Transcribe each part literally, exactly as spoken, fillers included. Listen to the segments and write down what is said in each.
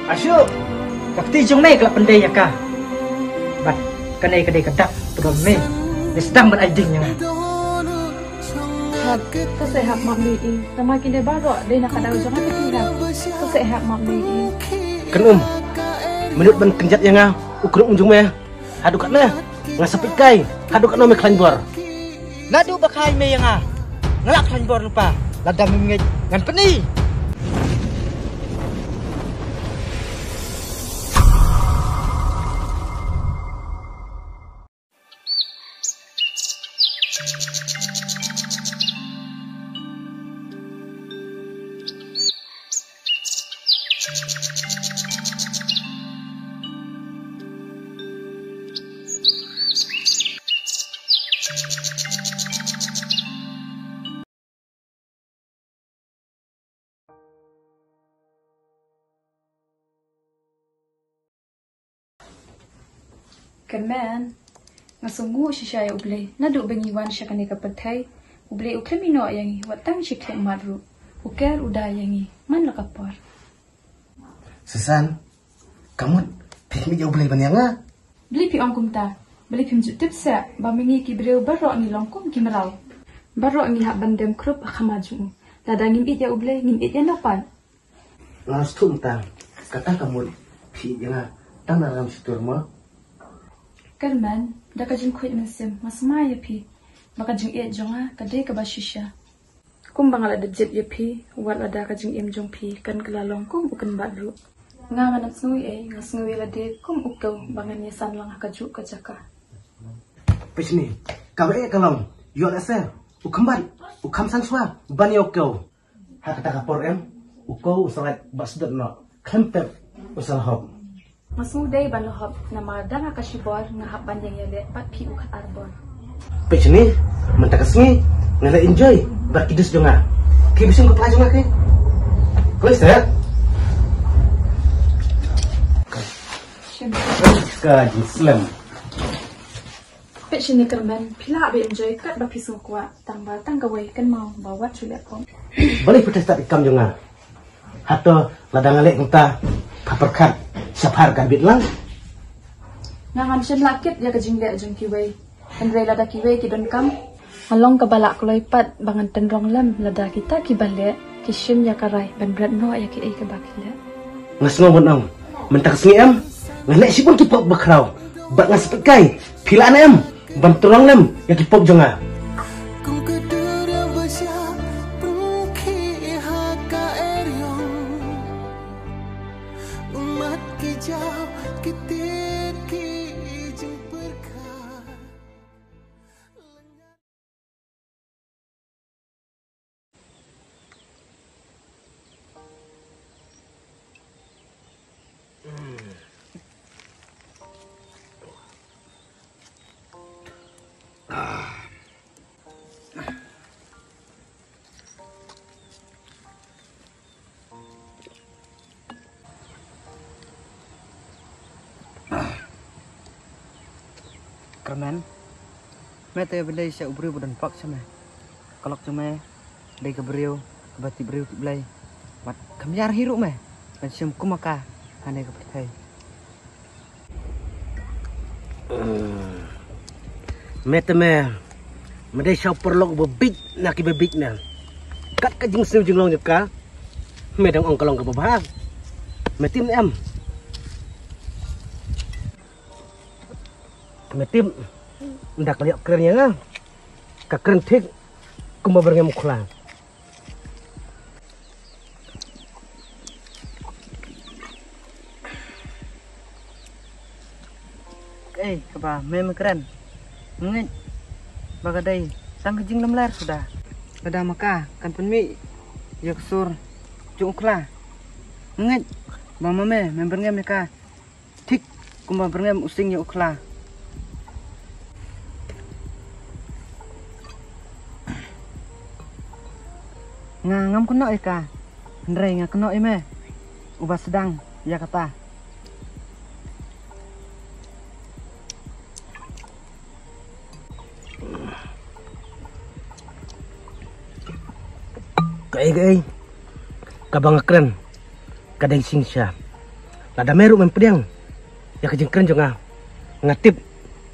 Ashu, ka kti jong me ka la pyndei ïa ka. Bad kane ka dei ka dak ba don me. Me sdang ban ai ding ïa nga. Hap, to seh hap map ni i. Tama kine baroh dei na ka daw jong nga kti hap. To seh hap map ni i. Kynum. Mynta ban kynjat ïa nga u kynum jong me. Haduh katne nga sa peit kai, haduh katne me khlaiñ bor. Naduh ba khlaiñ me ïa nga, nga la khlaiñ bor lypa. Lada mem ngeit ngan pyni. Kyrmen, nga sngewnguh shisha ïa U Blei naduh ba ngi wan sha kane ka pyrthei. U Blei u khlem ïehnoh ïa ngi wat tang shi khyllipmat ruh. U ker u da ïa ngi man la ka por. Susan, ka mut phi khmih ïa U Blei ban ïa nga. Balei phi ong kumta? Balei phim ju tip seh ba ma ngi ki briew baroh ngi long kum ki mraw? Baroh ngi hap ban dem khrup ha khmat jong u. Lada ngim ïeit ïa U Blei ngim ïeit ïano pat. Nga sngewthuh tang, kata ka mut phi ïeit ïa nga tang na ram shitur mo. Kyrmen, da ka jingkhuid mynsiem nga smai ïa phi ba ka jingïeit jong nga ka dei kaba shisha. Kumba nga la da jied ïa phi, wat lada ka jingim jong phi kan kylla long kum u kynbat ruh. Nga ngan ym sngew ei, nga sngew ïa lade kum u kew ba ngan ïasan lang ha kajuh ka jaka. Peit shane, kaba eh ka long, ïoh lehse u kynbat u kham san shuwa ban ïa u kew. Ha kata ka por em, u kew u sa lait bad sdot noh, khlem pep u sa la hop. Nga sngewdei ban la hop, namar da nga ka shibor nga hap ban ïeng ïaleh bad phi u khatar bor. Peit shane, mynta ka sngi nga la enjoy bad ki dus jong nga. Ki bishim ka pla jong nga ki. Kloi seh. Shim. Ka jingslem. Peit shane Kyrmen, phi lah ba enjoy kat ba phi sngewkwah, tang ba tang kawei kynmaw ba wat shu leh pop. Balei phi test ïa ka kam jong nga? Hato lada nga leh kumta pha pyrkhat shaphang ka bit lang? Nga ngam shym lah kit ïa ka jingleh jong kiwei. Hynrei lada kiwei ki donkam, nga long kaba lah kloi pat ba ngan tynrong lem lada kita kiba leh ki shim ïa ka rai ban bret noh ïa kiei kaba ki leh. Nga sngew ban ong mynta ka sngi em nga leh shibun ki pop bakhraw bad nga sa peit kai phi lah ne em ban tynrong lem ïa ki pop jong nga. Kum ka dur ïa ba sha pynkhih ha ka eriong. Ummat ki jaw ki tied ki jingpyrkhat. Kyrmen, me te ba dei sha u briew ba don pop sha me. Ka lok jong me dei ka briew kaba tip briew tip Blei. Wat kham ïar hi ruh me ban shim kum ma ka hane ka pyrthei. Me te me, me dei sha u paralok uba bieit na kiba bieit na. Kat ka jingsniew jinglong jong ka, me dang ong ka long kaba bha. Me tip ne em? Me tip, ynda ka la ïoh kren ïa nga, ka kren thik kumba byrngem u khla. Kaei kaba me me kren? Ngeit ba ka dei tang ka jinglamler suda. Lada ma ka kan pynmih ïa ka sur jong u khla, ngeit ba ma me mem byrngem ïa ka thik kumba byrngem u sing ïa u khla. Nga ngam kynnoh ïa ka, hynrei nga kynnoh ïa me uba sdang ïa kata. Kaei kaei kaba nga kren ka dei shisha. Lada me ruh mem pdiang ïa ka jingkren jong nga, nga tip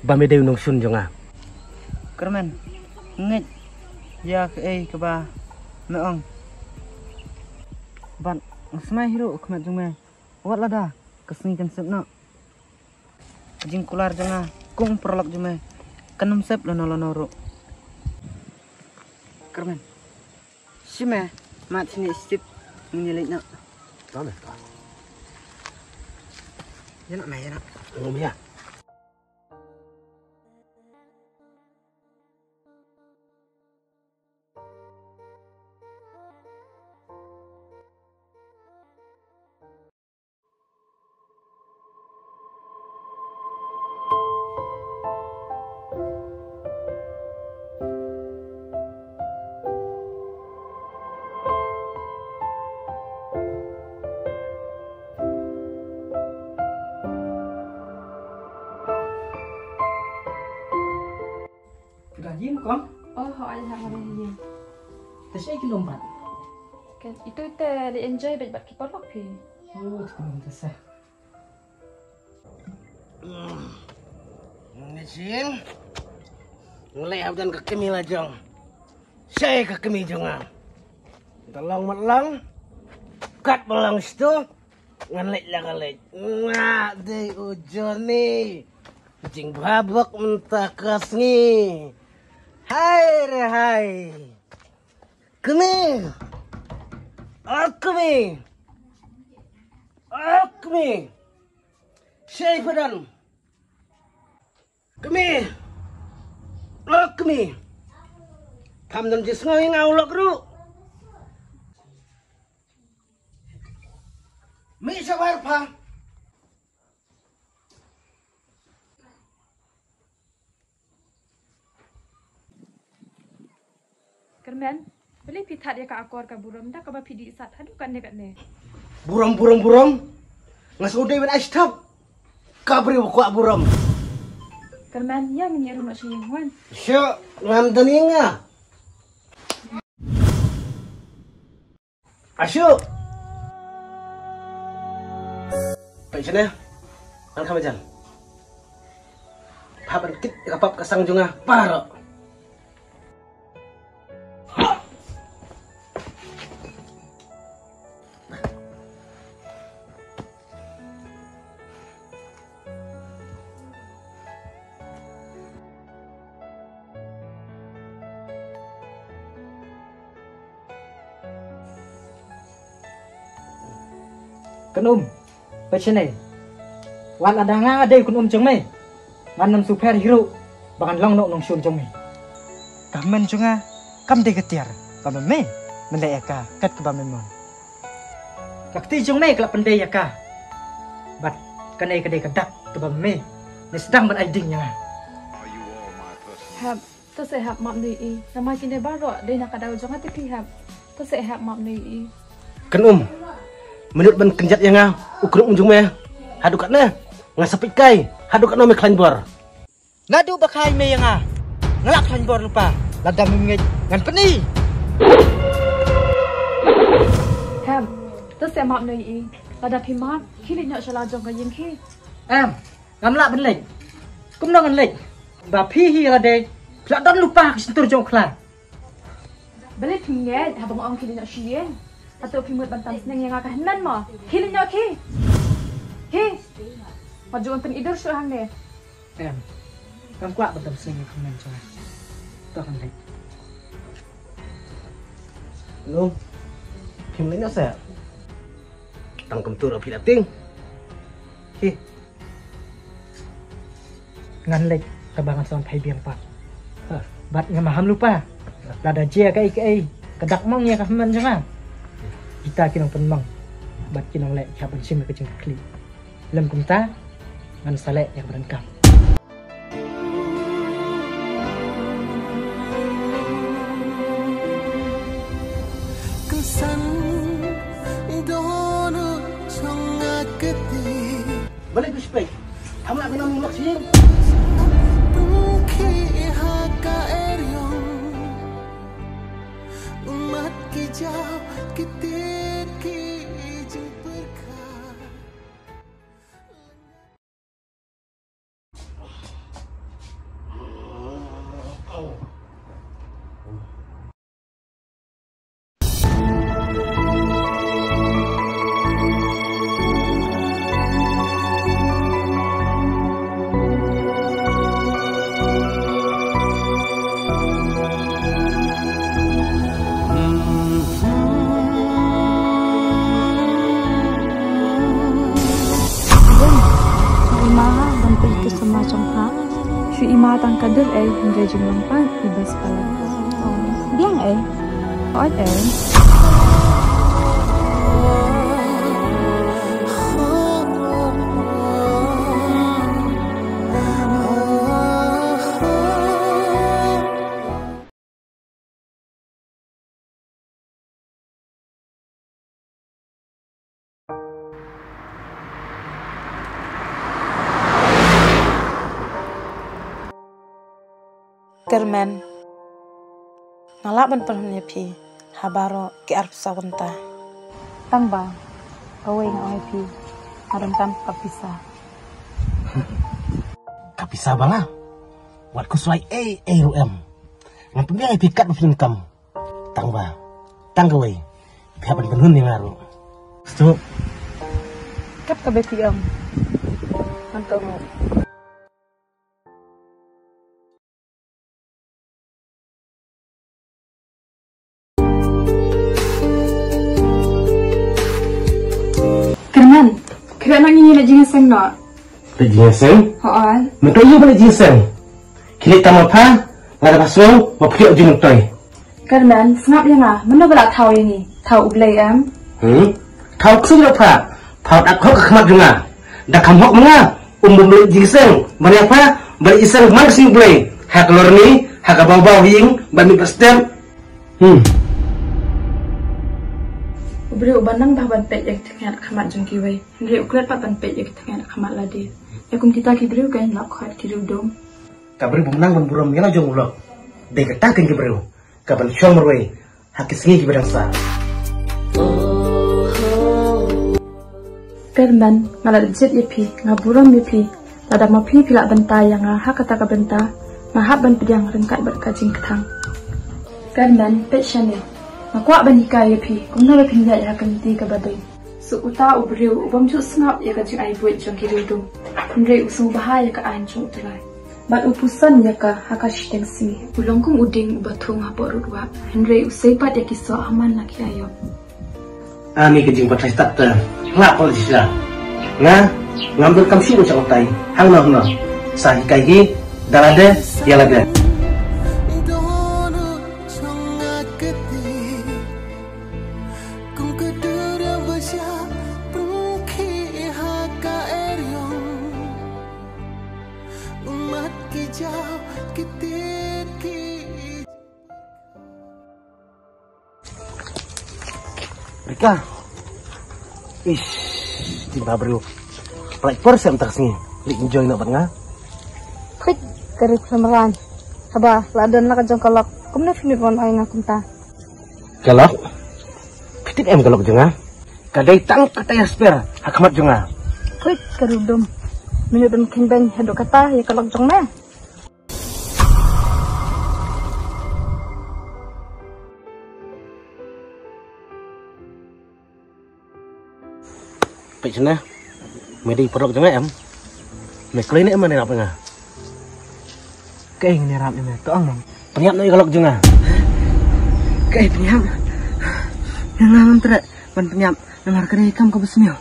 ba me dei u nongshun jong nga. Kyrmen, ngeit ïa kaei kaba me ong. Bad nga smai hi ruh ha khmat jong me. Wat lada ka sngi kan sep noh, ka jingkular jong nga kum paralok jong me kan ym sep lano lano ruh. Kyrmen, shim me mat shini stip, ngin ïa leit noh. To me to. Ïa noh me, ïa noh. Ngam ïa. Ka ïing kong? Oh, ho, ai ha, ha, ha. Te shaei ki lum pat? Kan, ito te le enjoy bad, bad ki paralok phi. Oh, te ki lum te sa. Ngi shin. Ngi leh hapdan ka kmie la jong. Shaei ka kmie jong nga. Te long mat long. Kat ba long shtu. Ngan leit la ka leit. Nga dei u Johnny. Jingbha bok mynta ka sngi. Hai re hai. Kmie. Ah, kmie. Ah, kmie. Shaei phi don? Kmie. Ah, kmie. Pham don jingsngew ïa nga u lok ruh. Mih shabar pha. Kyrmen, balei phi thad ïa ka akor ka burom da kaba phi dih sat haduh katne katne? Burom, burom, burom. Nga shu dei ban ai sthap. Ka briew ba kwah burom. Kyrmen, ïa ngin ïa rung noh sha ïing wan. Shu, ngam dang ïa nga. Ashu. Peit shane. Ngan kham jan. Hap ban kit ka pap ka sang jong nga baroh. Kynum, peit shane. Wat lada nga dei u kynum jong me, ngan ym shu pher hi ruh ba ngan long noh u nongshun jong me. Ka hynmen jong nga kam dei ka tiar ba ma me me leh ïa ka kat kaba me mon. Ka kti jong me ka la pyndei ïa ka. Bad kane ka dei ka dak kaba me me sdang ban ai ding ïa nga. Hep, to seh hep map nui i. Namar kine baroh dei na ka daw jong nga te phi hep. To seh hep map nui i. Kynum, mynta ban kynjat ïa nga u kynum jong me. Haduh katne nga sa peit kai, haduh katne me khlaiñ bor. Naduh ba khai me ïa nga, nga la khlaiñ bor lypa. Lada mem ngeit ngan pyni. Hem, to seh map nui i. Lada phi map, khie leit noh sha la jong ka ïing khie. Em, ngam lah ban leit. Kumno ngan leit? Ba phi hi lade phi la don lypa ka shyntur jong u khlad. Balei phi ngeit haba nga ong khie leit noh sha ïing? Hato phi mut ban tam sneng ïa nga ka hynmen mo? Khie leit noh khie. Khie. Nga ju wan pyni dur shuh hangne. Em. Ngam kwah ban tam sneng ïa ka hynmen jong nga. To ngan leit. Lo. Phim leit noh seh. Tang kumtur phi la tieng. Khie. Ngan leit kaba ngan sa wan phai biang pat. Bad nga maham lypa. Lada jia kaei kaei ka dak mong ïa ka hynmen jong nga. Kita ki nongpynmong bad ki nongleh ki hap ban shim ïa ka jingkitkhlieh. Lem kumta ngan sa leh ïa ka ba donkam. Balei phi shu peit? Ham lah phi nang lok sien. Ki sama jong pha. Shu i ma tang ka dur ei, hynrei jinglong pat i best palat. Biang ei. Ot ei. Kyrmen, nga lah ban pynhun ïa phi ha baroh ki arphew saw kynta. Tang ba kawei nga ong ïa phi, nga donkam ka pisa. Ka pisa ba nga wat khuslai ei ei ruh em. Ngan pynbiang ïa phi katba phi donkam. Tang ba, tang kawei, phi hap ban pynhun ïa nga ruh. Stu. Kat kaba phi ong. Ngan tong. Kyrmen, kyrmen ngi leit jingïaseng noh. Leit jingïaseng? Hooid. Mynta ïa ba leit jingïaseng. Khie leit tang ma pha, lada pha sngew ba phi ïoh jingmyntoi. Kyrmen, sngap ïa nga, mano ba la thaw ïa ngi? Thaw U Blei em? Hmm? Thaw ksuid ïa pha, pha da hok ka khmat jong nga. Da kham hok ma nga, um bym leit jingïaseng ban ïa pha, ba leit jingïaseng man ka sngi U Blei. Ha ka lorni, ha ka bawbaw ïing, ba mih ba step. Hmm. U briew uba nang bah ban peit ïa ki tngiat khmat jong kiwei, hynrei u klet pat ban peit ïa ki tngiat khmat lade. Ïa kum kita ki briew kan la khot ki riewdum. Ka briew bym nang ban burom ïa la jong u lok. Dei kata kan ki briew kaban shong marwei ha ki sngi kiba dang sah. Kyrmen, nga la jied ïa phi, nga burom ïa phi. Lada ma phi phi lah bynta ïa nga ha kata ka bynta, nga hap ban pdiang ryngkat bad ka jingkthang. Kyrmen, peit shane. Nga kwah ban hikai ïa phi kumno ba phin ïaid ha ka lynti kaba dei. Suk uta u briew u bym ju sngap ïa ka jingai buit jong ki riewdum, hynrei u sngewbha ïa ka aiñ jong U Trai. Bad u puson ïa ka ha ka shiteng sngi. U long kum u dieng uba thung hapoh rud wah, hynrei u sei pat ïa ki soh ha man la ki aïom. Ani ka jingbatai stad te. Hla pol shisha. Nga ngam donkam shuh ban shah batai hangno hangno. Sa hikai hi da lade ïa lade. Rika. Ish, jin ba briew. Palaik por sem tak sngi. Li enjoy na bad nga. Khit, ka ri Kramran. Haba la don la ka jong ka lok. Kumno phi mut ban ai nga kumta? Ka lok? Phi tip em ka lok jong nga? Ka dei tang kata ïa sper ha khmat jong nga. Khit, ka ri dum. Minu don kynbeng haduh kata ïa ka lok jong me. Peit shane, me dei paralok jong nga em? Me kloi ne em ban ïarap ïa nga? Kaei ngan ïarap ïa me, to ong mo. Pynïap noh ïa ka lok jong nga. Kaei pynïap? Ïa nga ngam treh ban pynïap namar ka dei kam kaba sniew.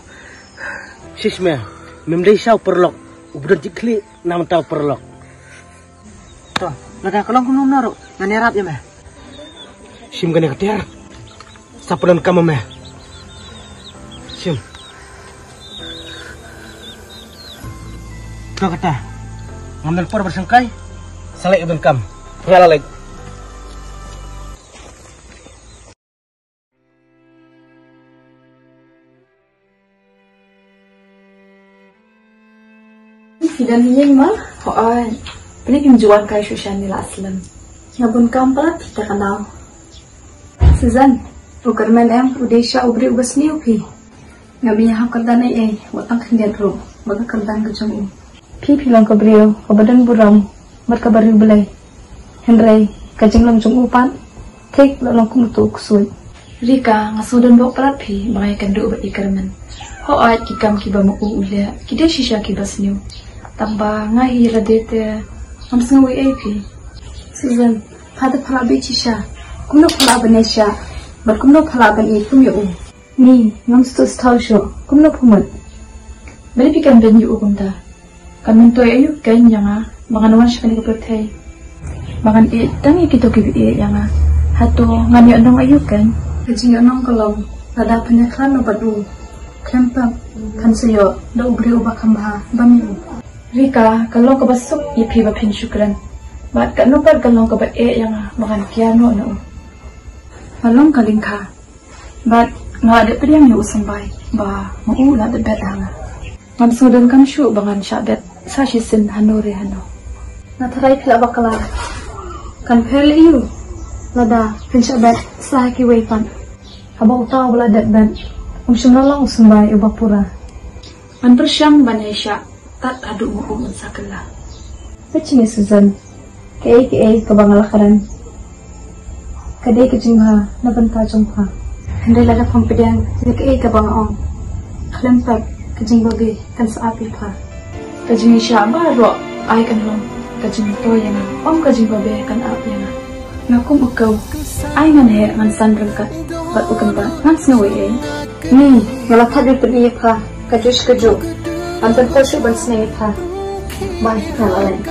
Shish me, mem dei sha u paralok uba don jingkhlieh na bynta u paralok. To, lada ka long kumno kumno ruh ngan ïarap ïa me. Shim kane ka tiar. Sa pyndonkam ma me. Shim. To kata. Ngam don por ban shongkai. Sa leit pyndonkam. Nga la leit. Phi don ïing ma? Hooid. Pynïeng ïing juan kai shu shan ni la slem. Nga bun kam palat phi ta ka nau. Susan, u Kyrmen em u dei sha u briew uba sniew phi. Nga bia ha kyrdan ei ei, wat tang khyndiat ruh, ba ka kyrdan ka jong u. Phi phi long ka briew kaba don burom bad kaba riewblei. Hynrei ka jinglong jong u pat thik la long kum uto u ksuid. Rika, nga sngewdon bok palat phi ba nga ïakynduh bad i Kyrmen. Hooid, ki kam kiba ma u u leh ki dei shisha kiba sniew. Tang ba nga hi lade te ngam sngew ei ei phi. Susan, pha te pha lah bit shisha. Kumno pha lah ban ïaishah bad kumno pha lah ban ïeit kum ïa u? Ni, ngam sngewthuh shuh kumno pha mut. Balei phi kynbeiñ ïa u kumta? Kan myntoi aïu kein ïa nga ba ngan wan sha kane ka pyrthei, ba ngan ïeit tang ïa kito kiba ïeit ïa nga? Hato ngan ïoh nong aïu kein? Ka jingïoh nong ka long lada phin ïakhlad noh bad u, khlem pep phin sa ïoh da u briew uba kham bha ban ïa u. Rika, ka long kaba suk ïa phi ba phin shu kren, bad katno pat ka long kaba eh ïa nga ba ngan kiar noh na u. Nga long ka lyngkha, bad nga la dep pdiang ïa u symbai ba ma u la dep bet ha nga. Ngam sngewdonkam shuh ba ngan shah bet sa shisien hano re hano. Nga tharai phi la bakla. Kan pher leh aïu lada phin shah bet sa ha kiwei pat, haba uta uba la dep bet um shym la long u symbai uba pura. Ngan pyrshang ban ïa shah tad haduh ma um un sa kylla. Peit shane Susan, kaei kaei kaba nga la kren ka dei ka jingbha na bynta jong pha. Hynrei lada pham pdiang ïa kaei kaba nga ong, khlem pep ka jingbabe kan sa ap ïa pha. Ka jingïashah baroh ai kan long ka jingmyntoi ïa nga, ym ka jingbabe kan ap ïa nga. Nga kum u kew, ai ngan heh ngan san ryngkat bad u kynbat, ngan sngew ei ei. Ni, nga la thad ban pyni ïa pha kajuh shi kajuh. Ngan pynkhuid shuh ban sneng ïa pha. Bye, nga la leit.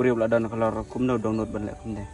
Briew ba la don halor kumno u dohnud ban leh kumne.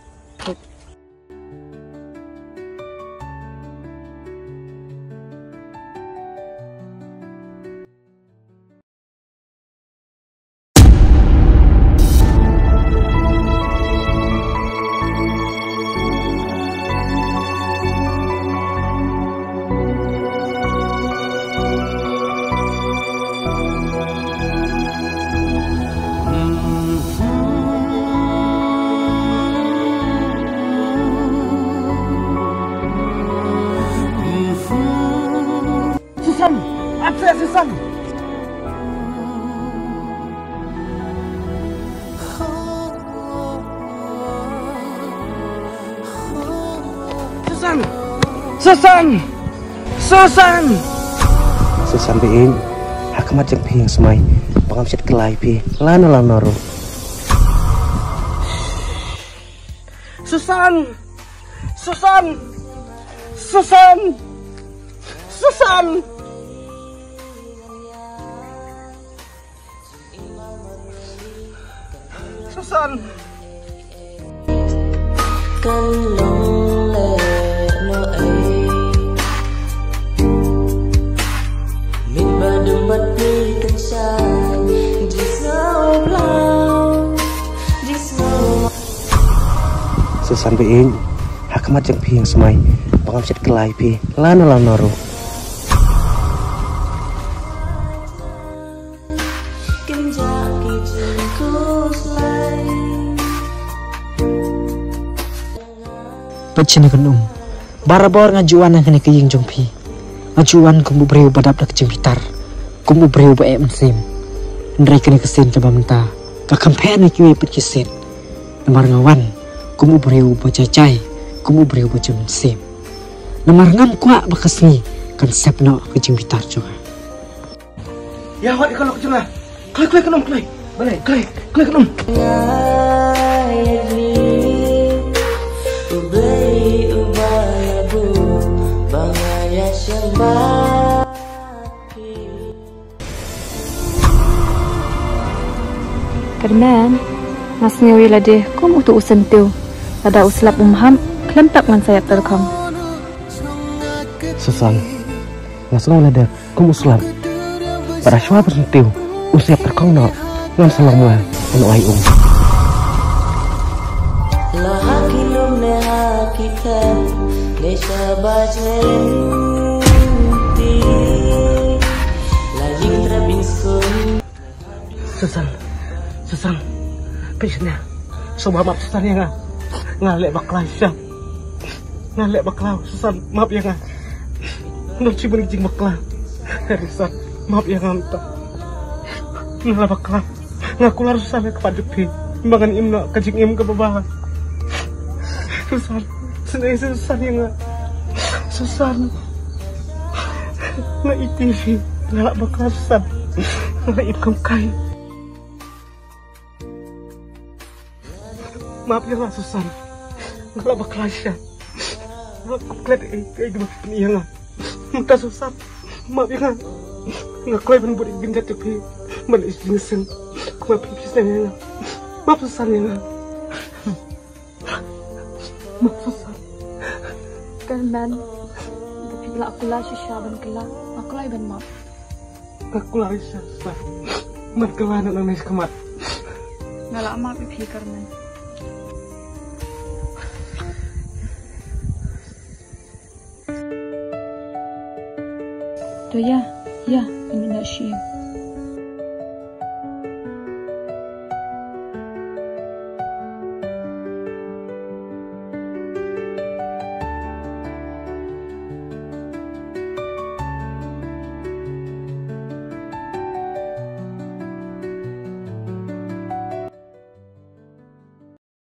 Susan! Ap seh, Susan! Susan! Susan! Susan! Susan, ba ïeit, ha khmat jong phi nga smai ba ngam shait kylla ïa phi lano lano ruh. Susan! Susan! Susan! Susan! Susan! Kan long leh noh ei. Mit ba dum bad phi kan shai. Jisngew blang. Jisngew. Susan, ba ïeit, ha khmat jong phi nga smai ba ngam shait kylla ïa phi lano lano ruh. Peit shane kynum. Barabor nga ju wan na kane ka ïing jong phi. Nga ju wan kum u briew ba dap da ka jingbitar, kum u briew ba eh mynsiem. Hynrei kane ka sien kaba mynta ka kham pher na kiwei pat ki sien. Namar nga wan kum u briew ba jai jai, kum u briew ba jem mynsiem. Namar ngam kwah ba ka sngi kan sep noh ka jingbitar jong nga. Ïa wat ïa ka lok jong nga. Kloi, kloi kynum, kloi. Balei? Kloi, kloi kynum. Kyrmen, nga sngew ïa lade kum uto u syntiew. Lada u slap um hap, khlem pep ngan sa ïap tyrkhong. Susan, nga sngew ïa lade kum u slap. Bad shuwa ba syntiew u sa ïap tyrkhong noh, ngan sa long mo, ngan ai um. Susan, Susan, peit shane. Sngewbha map Susan ïa nga. Nga leh bakla shisha. Nga leh bakla, Susan, map ïa nga. Nga shim bun ki jingbakla. Susan, map ïa nga mynta. Nga la bakla. Nga kular Susan ha khmat jong phi ba ngan im noh ka jingim kaba bha. Susan, Susan, Susan ïa nga. Susan. Nga ïeit ïa phi, nga lah bakla Susan. Nga lah ïeit kumkai. Map ïa nga Susan. Nga lah bakla shisha. Nga lah kumkai ïa kaei kaba phi pynïaid ïa nga. Mynta Susan, map ïa nga. Nga kloi ban bud ïa ka kynjat jong phi. Ban ïa jingseng. Kumba phi phi seng ïa nga. Map Susan ïa nga. Map Susan. Kyrmen, ba phi lah kular shisha ban kylla, nga kloi ban map. Nga kular shisha Susan. Ban kylla na nangne shakhmat. Nga lah map ïa phi Kyrmen. To ïa, ïa, ngin ïa shim.